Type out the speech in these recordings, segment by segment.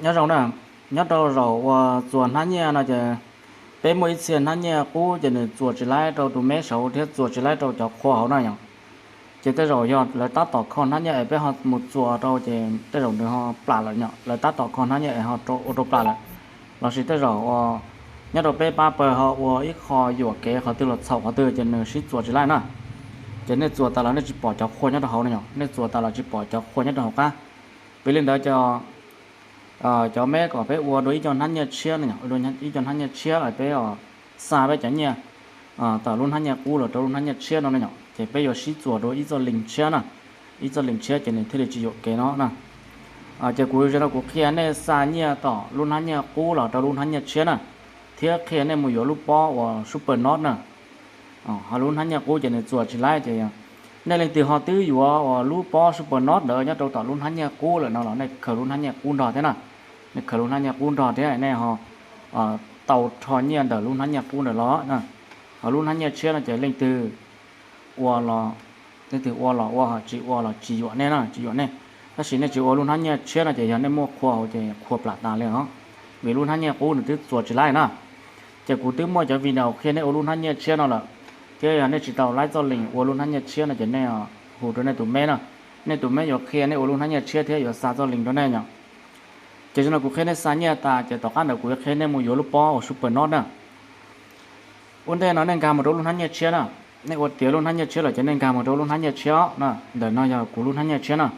Nyob zoo na, nyob rau zaum uas txuas hnab nyiaj no ces peb muaj ib txhia hnab nyiaj qub ces nws txuas tsis laib rau tus meb saud thiab txuas tsis laib rau cov qhua hauv na yom. Ces tej zaum yog lawv tab tom kho hnab nyiaj es peb ho mus txuas rau ces tej zaum nws ho plam lawm yom, lawv tab tom kho hnab nyiaj es ho ua rau plam lawm. Lossis tej zaum uas nyob rau peb pab pawg ho ua ib qho yuam kev qhov twg los txhaum qhov twg ces nws sib txuas tsis laib na. Ces nej txuas tas los nej tsis pom cov qhua nyob rau hauv no yom, nej txuas tas los tsis pom cov qhua nyob rau hauv qab. Piv li ntawd ces cov meb kom peb ua dua ib co hnab nyiaj tshiab no yom, ua dua ib co hnab nyiaj tshiab es peb xa peb cov nyiaj tom lub hnab nyiaj qub los rau lub hnab nyiaj tshiab no na yom, ces peb yuav sib txuas dua ib txoj leeg tshiab na, ib txoj leeg tshiab ces nws thiaj li tsis yuam kev no na. Ces kuv zaum no kuv qhia nej xa nyiaj tom lub hnab nyiaj qub los rau lub hnab nyiaj tshiab na, thiab qhia nej mus yuav lub pob uas Super Not na. Ho lub hnab nyiaj qub ces nws txuas tsis laib ces nej leej twg ho twb yuav uas lub pob Super Not ntawd nyob rau tom lub hnab nyiaj qub lawm no los nej khaws lub hnab nyiaj qub nrog thiab na. Nej khaws lub hnab nyiaj qub nrog thiab nej ho tau rho nyiaj ntawm lub hnab nyiaj qub ntawd los na. Ho lub hnab nyiaj tshiab no ces leej twg ua los, leej twg ua los ua, ho tsis ua los tsis yuam nej na, tsis yuam nej. Tab sis nej tsis ua lub hnab nyiaj tshiab no ces yog nej muaj qhua hauv ces qhua plam tas li os, vim lub hnab nyiaj qub nws twb txuas tsis laib na. Ces kuv twb muaj cov video qhia nej ua lub hnab nyiaj tshiab no lawm, thiab yog nej tsis tau laib txoj leeg ua lub hnab nyiaj tshiab no ces nej hu rau nej tus meb na, nej tus meb yuav qhia nej ua lub hnab nyiaj tshiab thiab yuav xa txoj leeg rau nej yom. Ces zaum no kuv qhia nej xa nyiaj tas ces tom qab ntawd kuv yuav qhia nej mus yuav lub pob uas Super Not na. Ua ntej no nej nkag mus rau lub hnab nyiaj tshiab na, nej ua tiav lub hnab nyiaj tshiab lawm ces nej nkag mus rau lub hnab nyiaj tshiab na, ntawm no yog kuv lub hnab nyiaj tshiab na.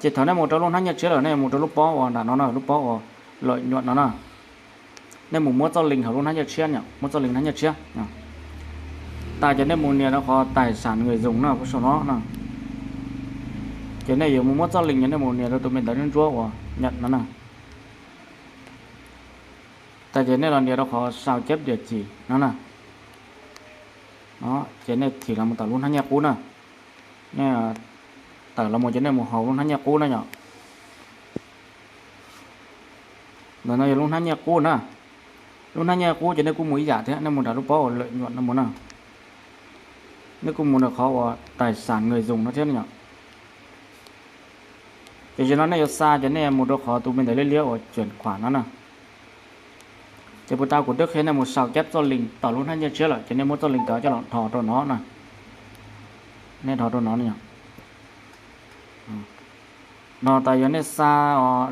Ces thaum nej mus rau lub hnab nyiaj tshiab lawm nej mus rau lub pob uas nram no na, lub pob uas lawm nyuam no na. Nej mus muab txoj leeg hauv lub hnab nyiaj tshiab, muab txoj leeg hnab nyiaj tshiab tas ces nej mus nias rau qhov tais sam nws zoo na, sau no na. Ces nej yuav mus muab txoj leeg, nej mus nias rau tus me ntawv ntsuab uas nyam no na. Tas ces nej los nias rau qhov sau chép địa chỉ no na. Ces nej thim los mus tom lub hnab nyiaj qub na. Nej tawm los mus ces nej mus hauv lub hnab nyiaj qub na yom. Ntawm no yog lub hnab nyiaj qub na. Lub hnab nyiaj qub ces nej kuj mus ib yam thiab, nej mus nram lub pob uas lawm nyuam no mus na. Nej kuj mus nram qhov uas tais sam nws zoo no thiab yom. Ces zaum no nej yuav xa ces nej mus rau qhov tus me ntawv liab liab uas chuyển khoản no na. Ces puas tas kuv twb qhia nej mus sau chép txoj leeg tom lub hnab nyiaj tshiab lawm ces nej muab txoj leeg ntawd coj los dhos rau no na. Nej dhos rau no na yom. No tas yog nej xa,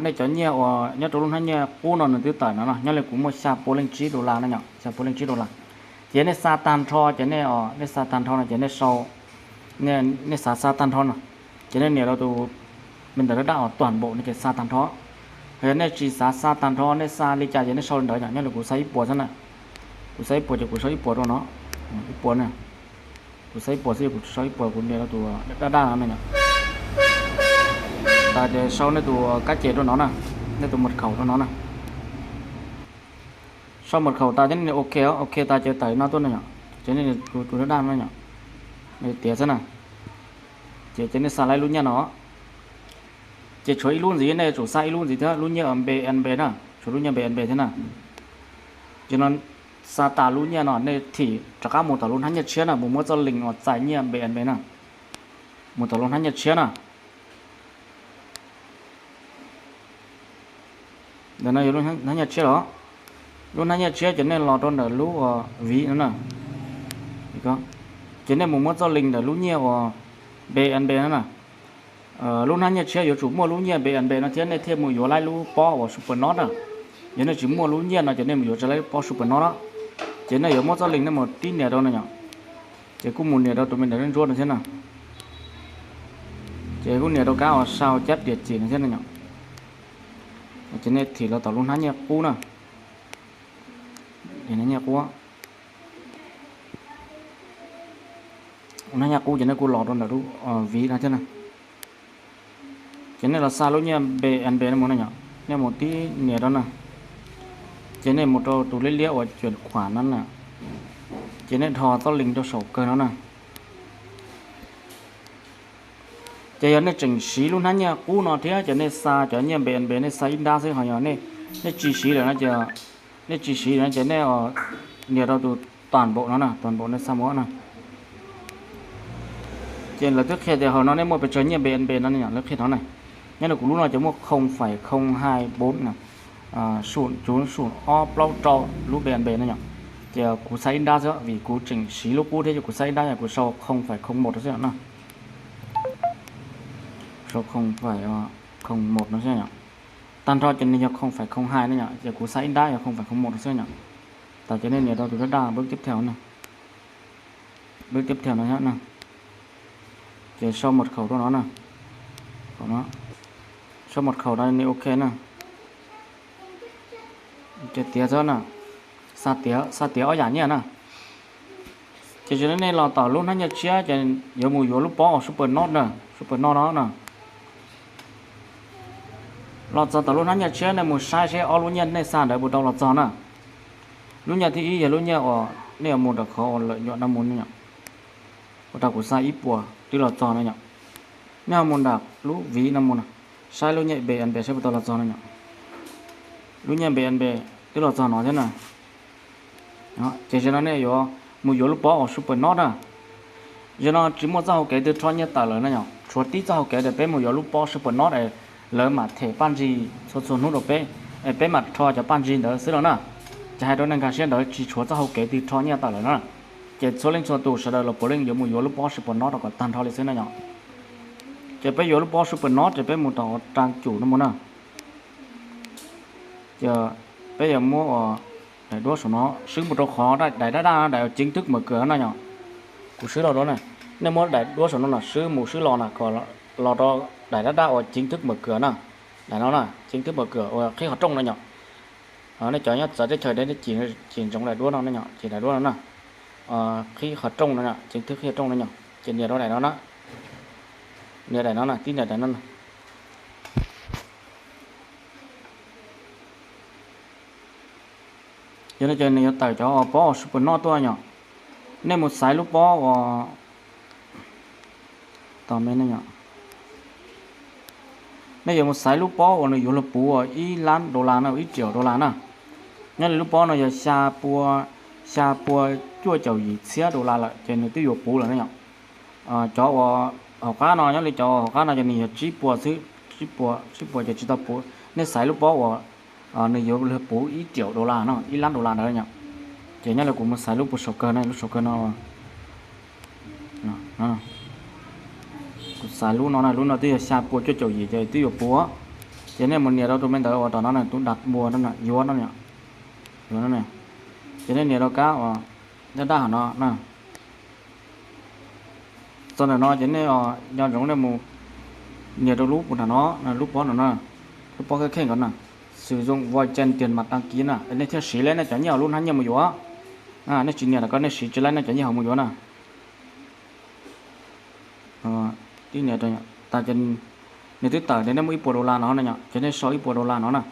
nej cov nyiaj uas nyob rau lub hnab nyiaj qub no nws twb tawm no no, nyob li kuv muaj xya pua leej tsib dollar no yom, xya pua leej tsib dollar. Ces nej xa tag nrho ces nej, nej xa tag nrho no ces nej sau, nej xav xa tag nrho no ces nej nias rau tus me ntawv daj daj uas toàn bộ no ces xa tag nrho. Yog nej tsis xav xa tag nrho, nej xa li cas ces nej sau li ntawd yom, nyob li kuv xa ib puas xwb na. Kuv xa ib puas ces kuv sau ib puas rau no, ib puas na. Kuv xa ib puas xwb, kuv sau ib puas, kuv nias rau tus daj daj no na yom. Tas ces sau nej tus kab ces rau no na, nej tus mật khẩu rau no na. Sau mật khẩu tas ces nej nias ok, ok tas ces tawm no tuaj na yom. Ces nej tus daj daj no yom, nej tiav xwb na. Ces ces nej xa laib lub nyiaj no. Ces tshuav ib lub ntxiv, nej tsum xa ib lub ntxiv thiab, lub nyiaj B N B na, tshuav lub nyiaj B N B thiab na. Ces no xa tas lub nyiaj no nej thim rov qab mus tom lub hnab nyiaj tshiab na, mus muab txoj leeg uas txais nyiaj B N B na. Mus tom lub hnab nyiaj tshiab na. Ntawm no yog lub hnab nyiaj tshiab los. Lub hnab nyiaj tshiab ces nej los rau ntawm lub uas ví no na. Ces nej mus muab txoj leeg ntawm lub nyiaj uas B N B no na. Lub hnab nyiaj tshiab yuav tsum muaj lub nyiaj B N B no thiab nej thiaj mus yuav laib lub pob uas Super Not na. Yog nej tsis muaj lub nyiaj no ces nej mus yuav tsis laib lub pob Super Not na. Ces nej yuav muab txoj leeg nej mus tib nias rau no yom. Ces kuj mus nias rau tus me ntawv ntsuab no thiab na. Ces kuj nias rau kab uas sau chép địa chỉ no thiab na yom. Ces nej thim los tom lub hnab nyiaj qub na. Hnab nyiaj qub, hnab nyiaj qub ces nej kuj los rau ntawm lub ví no thiab na. Ces nej los xa lub nyiaj B N B no mus na yom, nej mus tib nias rau na. Ces nej mus rau tus liab liab uas chuyển khoản no na. Ces nej dhos txoj leeg rau saum kawg no na. Ces yog nej tseem siv lub hnab nyiaj qub no thiab ces nej xa cov nyiaj B N B nej xa ib nrab xwb, ho yog nej tsis siv lawm no ces, nej tsis siv lawm no ces nej nias rau tus toàn bộ no na, toàn bộ nej xa mus na. Ces lawv twb qhia tias hauv no nej muaj pes tsawg nyiaj B N B no ne yom, lawv qhia no na. Nyob li kuv lub no ces muaj không phẩy không hai bốn na, sum cuv sum ob plaub rau lub B N B no yom. Ces kuv xa ib nrab xwb vim kuv tseem siv lub qub thiab ces kuv xa ib nrab yog kuv sau không phẩy không một xwb no. Sau không phẩy không một no xwb yom. Tag nrho ces nws yog không phẩy không hai no yom, ces kuv xa ib nrab yog không phẩy không một no xwb yom. Tas ces nej nias rau tus daj daj bước tiếp theo na. Bước tiếp theo no thiab na. Ces sau mật khẩu rau no na. Sau mật khẩu no nws ok na. Ces tiav xwb na. Xa tiav, xa tiav ob yam nyiaj na. Ces yog nej los tom lub hnab nyiaj tshiab ces yuav mus yuav lub pob uas Super Not na, Super Not no na. Los txog tom lub hnab nyiaj tshiab nej mus saib seb ob lub nyiaj nej xa ntawd puas tau los txog na. Lub nyiaj thib ib yog lub nyiaj uas nej yuav mus nram qhov uas lawm nyuam no mus no yom. Ua rau kuv xa ib puas twb los txog no yom. Nej ho mus nram lub viv no mus na, saib lub nyiaj B N B saib puas tau los txog no yom. Lub nyiaj B N B twb los txog no thiab na. Ces zaum no nej yuav mus yuav lub pob uas Super Not na. Zaum no tsis muaj txoj hau kev twg rho nyiaj tawm lawm no yom, tshuav tib txoj hau kev tias peb mus yuav lub pob Super Not es lawv mam them paj ntsig txhua txhua hnub rau peb, es peb mam rho cov paj ntsig ntawd xwb los na. Ces hais rau nej nkag siab ntawd tsis tshuav txoj hau kev twg rho nyiaj tawm lawm na. Ces txhua leej txhua tus sawv daws los puav leej yuav mus yuav lub pob Super Not rau kom tag nrho li xwb no yom. Ces peb yuav lub pob Super Not ces peb mus rau trang chủ no mus na. Ces peb yuav muab uas daim duab saum no swb mus rau qhov daim daj daj no, daim chính thức mở cửa no yom. Kuv swb los rau na, nej muab daim duab saum no no swb mus swb los na kom los rau daim daj daj uas chính thức mở cửa na. Daim no na chính thức mở cửa uas qhib qhov rooj no yom. Nej cov nyob txawv teb chaws nej cim ntsoov daim duab no na yom, cim daim duab no na. Qhib qhov rooj no, chính thức qhib qhov rooj no yom, ces nias rau daim no na. Nias daim no na, tib nias daim no na. Yog no ces nws yuav tawm cov uas pob uas Super Not tuaj yom. Nej mus xaiv lub pob uas, tos me no yom. Nej yuav mus xaiv lub pob uas nws yuav luag puv uas ib lab dollar na, ib triệu dollar na. Nyob li lub pob no yog xya pua, xya pua cuaj caum yim txhiab dollar lawm ces nws twb yuav puv lawm na yom. Cov uas hauv qab no, nyob li cov hauv qab no ces nws yog tsib puas xwb, tsib puas, tsib puas ces tsis tau puv. Nej xaiv lub pob uas nws yuav luag puv ib triệu dollar no, ib lab dollar ntawd yom. Ces nyob li kuv mus xaiv lub puas saum kawg no, lub saum kawg no. Kuv xaiv lub no na, lub no twb yog xya pua cuaj caum yim ces twb yuav puv. Ces nej mus nias rau tus me ntawd uas tom no na, tus đặt mua no, yuav no, yuav no. Ces nej nias rau kab uas daj daj hov no na. Txog ntawm no ces nej nco ntsoov nej mus nias rau lub puas nram no, lub pob no na, lub pob kheej kheej ko na, sử dụng vòi chèn tiền mặt đăng ký na, nej thiaj siv laib nej cov nyiaj hauv lub hnab nyiaj mus yuav. Nej tsis nias ntawm ko nej siv tsis laib nej cov nyiaj hauv mus yuav na. Tib nias, tas ces nws twb tawm tias nej muaj ib puas dollar no na yom, ces nej sau ib puas dollar no na.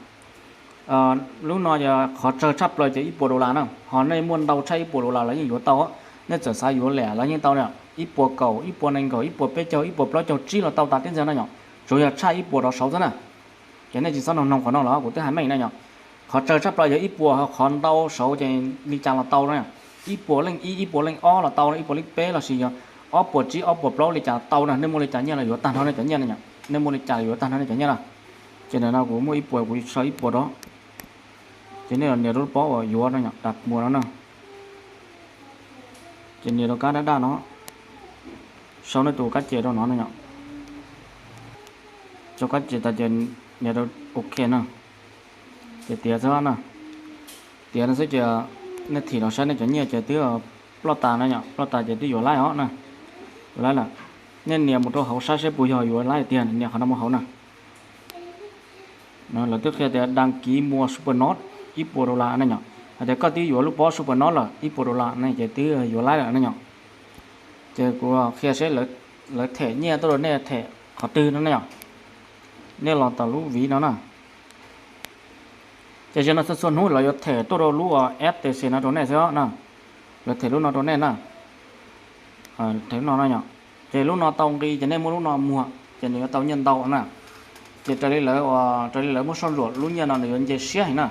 Lub no yog qhov tsawg tshaj plaws ces ib puas dollar na, ho nej muaj ntau tshaj ib puas dollar los yeej yuav tau. Nej txawm xav yuav lawm los yeej tau na, ib puas kaum, ib puas nees nkaum, ib puas peb caug, ib puas plaub caug tsib los tau tas tib ntxwg no yom, tsuas yog tshaj ib puas rov saud xwb na. Ces nej tsis txhob noog noog qhov no los kuv twb hais meej na yom. Qhov tsawg tshaj plaws yog ib puas, ho qhov ntau saud ces li cas los tau na. Ib puas leej ib, ib puas leej ob los tau, ib puas leej peb los sis yog ob puas tsib, ob puas plaub li cas tau na. Nej muaj li cas nyiaj los yuav tag nrho nej cov nyiaj na yom. Nej muaj li cas yuav tag nrho nej cov nyiaj na. Ces ntawm no kuv muaj ib puas kuv sau ib puas rau. Ces nej los nias rau lub pob uas yuav no yom, đặt mua no na. Ces nias rau kab daj daj no, sau nej tus kab ces rau no na yom. Sau kab ces tas ces nias rau ok na. Ces tiav xwb na. Tiav no xwb ces nej thim los saib nej cov nyiaj ces twb ploj tas na yom, ploj tas ces twb yuav laib os na. Yuav laib lawm. Nej nias mus rau hauv saib seb puas yog yuav laib tiag, nias qhov no mus hauv na. Lawv twb qhia tias đăng ký mua Super Not ib puas dollar ne yom. Hais tias koj twb yuav lub pob Super Not lawm ib puas dollar ne ces twb yuav laib lawm ne yom. Ces kuv qhia seb lawv them nyiaj tuaj rau nej them qhov twg no ne yom. Nej los tom lub viv no na. Ces zaum no txhua txhua hnub lawv yuav them tuaj rau lub F T C no rau nej xwb na. Lawv them lub no rau nej na. Them lub no na yom. Ces lub no tau nqi ces nej muab lub no muag ces nws yuav tau nyiaj ntau na. Ces raws li lawv, raws li lawv muab soj ntsuam lub nyiaj no nws yuav nce siab heev na.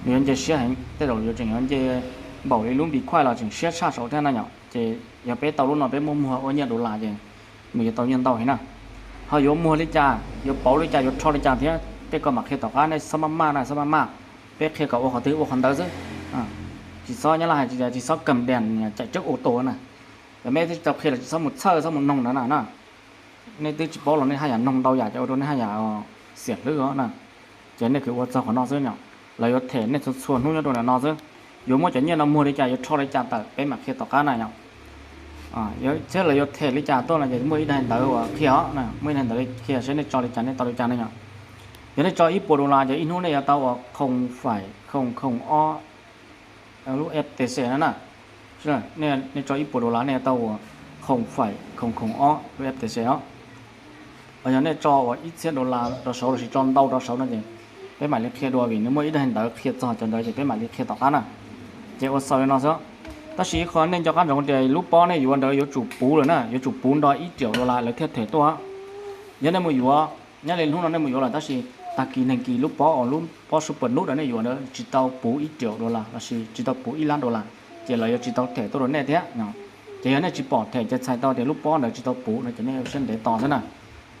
Nws yuav nce siab heev, tej zaum yuav tseem yuav nce npaum li lub Bitcoin los tseem siab tshaj saud thiab na yom. Ces yog peb tau lub no peb muab muag ua nyiaj dollar ces nws yuav tau nyiaj ntau heev na. Ho yuav muag li cas, yuav pauv li cas, yuav rho li cas thiab tej ko mam qhia tom qab, nej txhob maj maj na, txhob maj maj. Peb qhia kom ua qhov twg ua qhov ntawd xwb. Tsis txhob, nyob Laj hais tsis, tsis txhob kam dees cais tseeb ua tus na. Cov me twb tsis tau qhia los tsis txhob mus txhawj, txhob mus noog ntawd na na. Nej twb tsis paub los nej haj yam noog ntau yam ces ua rau nej haj yam xiam hlwb os na. Ces nej kws ua txog qhov no xwb no, lawv yuav them nej txhua txhua hnub nyob rau ntawm no xwb. Yuav muab cov nyiaj no muag li cas, yuav rho li cas tawm peb mam qhia tom qab na yom. Thiab lawv yuav them li cas tuaj no ces muaj ib daim ntawv uas qhia os na, muaj ib daim ntawv qhia seb nej tso li cas nej tau li cas ne yom. Yog nej tso ib puas dollar ces ib hnub nej yuav tau uas khoom faim khoom khoom ob lub F T C no na. Nej tso ib puas dollar nej yuav tau uas khoom faim khoom khoom ob lub F T C os. Yog nej tso uas ib txhiab dollar rau saud lossis tso ntau rau saud no ces peb mam li qhia dua, vim nws muaj ib daim ntawv qhia txog cov ntawd ces peb mam li qhia tom qab na. Ces ua xaus li no xwb. Tab sis ib qho nej nco qab ntsoov tias lub pob nej yuav ntawd yuav tsum puv lawm na, yuav tsum puv nrog ib triệu dollar lawv thiaj them tuaj. Yog nej mus yuav, nyob li hnub no nej mus yuav lawm tab sis tag kis neeg kis lub pob uas lub pob Super Nut nej yuav ntawd tsis tau puv ib triệu dollar lossis tsis tau puv ib lab dollar, ces lawv yuav tsis tau them tuaj rau nej thiab. Ces yog nej tsis pom them ces txhais tau tias lub pob ntawd tsis tau puv no ces nej ua siab ntev tos xwb na.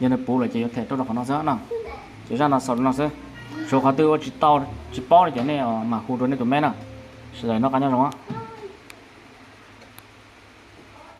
Yog nws puv lawm ces yuav them tuaj rau qhov no xwb na. Ces zaj no xaus li no xwb. Suav qhov twg ua tsis tau, tsis paub no ces nej mam hu rau nej tus meb na. Sawv daws noj qab nyob zoo.